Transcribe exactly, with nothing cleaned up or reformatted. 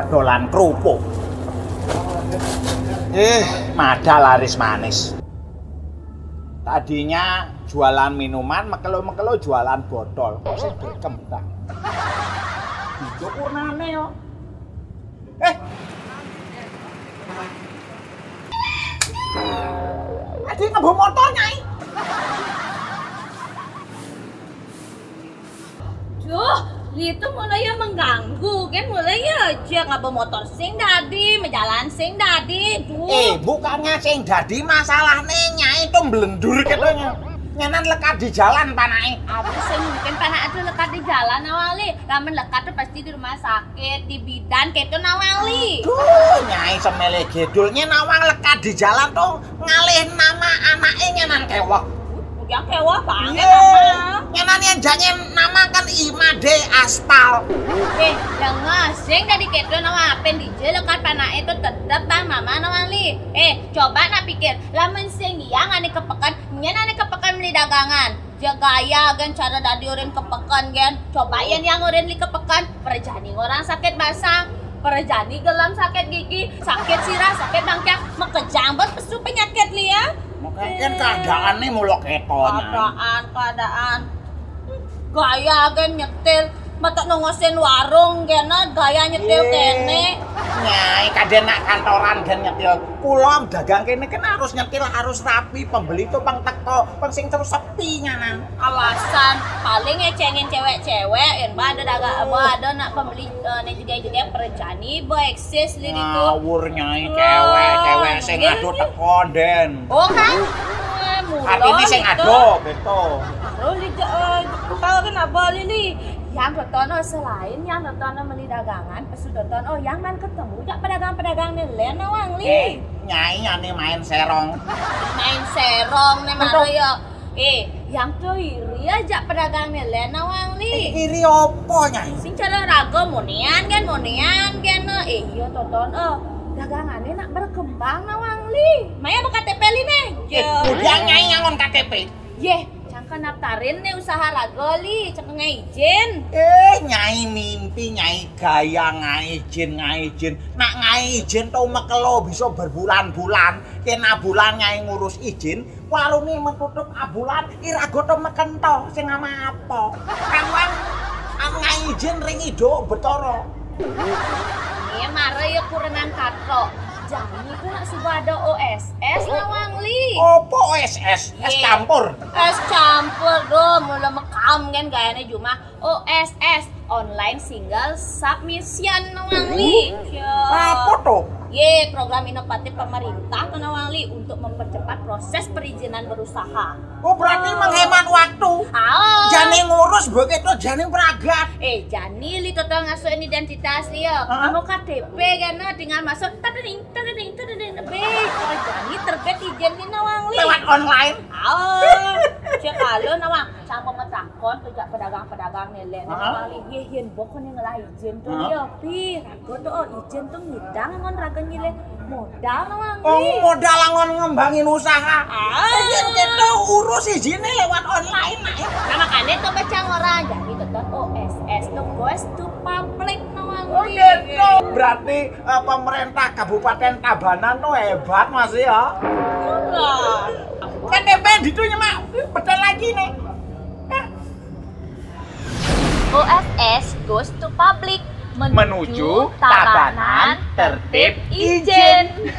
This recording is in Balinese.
Dolan kerupuk. Eh, mada laris manis. Tadinya jualan minuman, mekelo-mekelo jualan botol. Kok sing berkembang? Dicukur nane yo. Eh. Adi ngebo motor, Nyai. Duh, itu mulai ya mengganggu, kan mulai ya aja ngaba motor sing dadi, mejalan sing dadi, duh. Eh, bukannya sing dadi masalahnya, Nyai itu melendur katanya. Nyanan lekat di jalan panai. Aku sing mungkin panak itu lekat di jalan awali. Lamun lekat tuh pasti di rumah sakit, di bidan kayak itu nawali. Duh, Nyai semele gedulnya nawang lekat di jalan tuh ngalih nama anaknya nyanan kewak. Yang kewak banget. Iya. Apa? Nyanan yang jangan nama kan Imade Aspal. Eh, dengar, sing dari keto nama apa yang dijelekan panak itu tetep bang mama nawali. Eh, coba nak pikir, lamun sing yang ane kepekan, nyen ane kepekan beli dagangan. Gaya gen cara dadi urin kepekan gen. Coba yen yang urin li kepekan, perjani orang sakit basang, perjani gelam sakit gigi, sakit sirah, sakit bangkiang, makejang bet pesu penyakit li ya. Makanya kan keadaan nih mulok eto, Nyai. Keadaan, keadaan. Gaya gen nyetir, mata nongosin warung gen, gaya nyetir kene. Nyai, kadang nak kantoran gen nyetir. Kulom dagang kene kan harus nyetir, harus rapi, pembeli tuh pang teko, pang sing terus sepi nyanan. Alasan paling ngecengin cewek-cewek, yang ada dagang, ada nak pembeli, eh, nih juga juga perjani, boy. Sis, lidi tuh. Ngawur, Nyai, cewek-cewek sing ado teko, Den. Oh, kan? Artinya sing ado, betul. Baru li, eh, tahu kan apa, Lili? Yang dotono selain yang dotono meli dagangan, pesu dotono, oh, yang man ketemu jak pedagang-pedagang nih, len nawang li. Eh, Nyai, ane main serong. Main serong nih, maro ya. Eh, yang tuh iri aja pedagang nih, len nawang li. Eh, iri opo, Nyai? Sing cara raga monian kan, monian kan. Eh, iya, toton. Eh, dagangannya nak berkembang nawang li. Maya buka T P li nih. Eh, udah, Nyai, ngangon K T P. Yeh, cangka naftarin nih usaha raga li, cangka ngai izin. Eh, Nyai mimpi, Nyai gaya ngai izin, ngai izin. Nak ngai izin tau mekelo bisa berbulan-bulan. Kena bulan Nyai ngurus izin, warungnya menutup abulan, irago to mekento, sing ama apa? Kamu ang, ang ngai izin ring ido betoro. Iya, mara ya kurenan kato. Jani ku nak suba ada O S S nawang li. Opo O S S? Es campur. Es campur, do, mula mekam kan gayane jumah. O S S, online single submission nawang li. Apa tuh? Ye, program inovatif pemerintah tuh nawang li untuk mempercepat proses perizinan berusaha. Oh, berarti menghemat waktu. Ah. Jani ngurus begitu, jani beragat. Eh, jani li total ngasuhin identitas li ya. Anu K T P kan, tinggal masuk, tadading, tadading, tadading, be. Kalau jani terbit izin li nawang li. Lewat online. Ah, cek kalau nawang, sama metakon tuh jak pedagang-pedagang nih, le. Nawang li, ye, yen bokon yang ngelah izin tuh li ya, pi. Raga tuh, oh, izin tuh ngidang ngon raga nyilih modal nawang li. Oh, modal ngon ngembangin usaha. Ah. Yen kita urus izinnya lewat online, nah. Nah, makanya tuh baca orang. Jadi tetap O S S tuh goes to public nawang li. Oh, gitu. Berarti, eh, pemerintah Kabupaten Tabanan tuh hebat, Mas, ya. Lah. K T P ditunya, Mak. Betul lagi nih. O S S goes to public menuju Tabanan tertib ijen.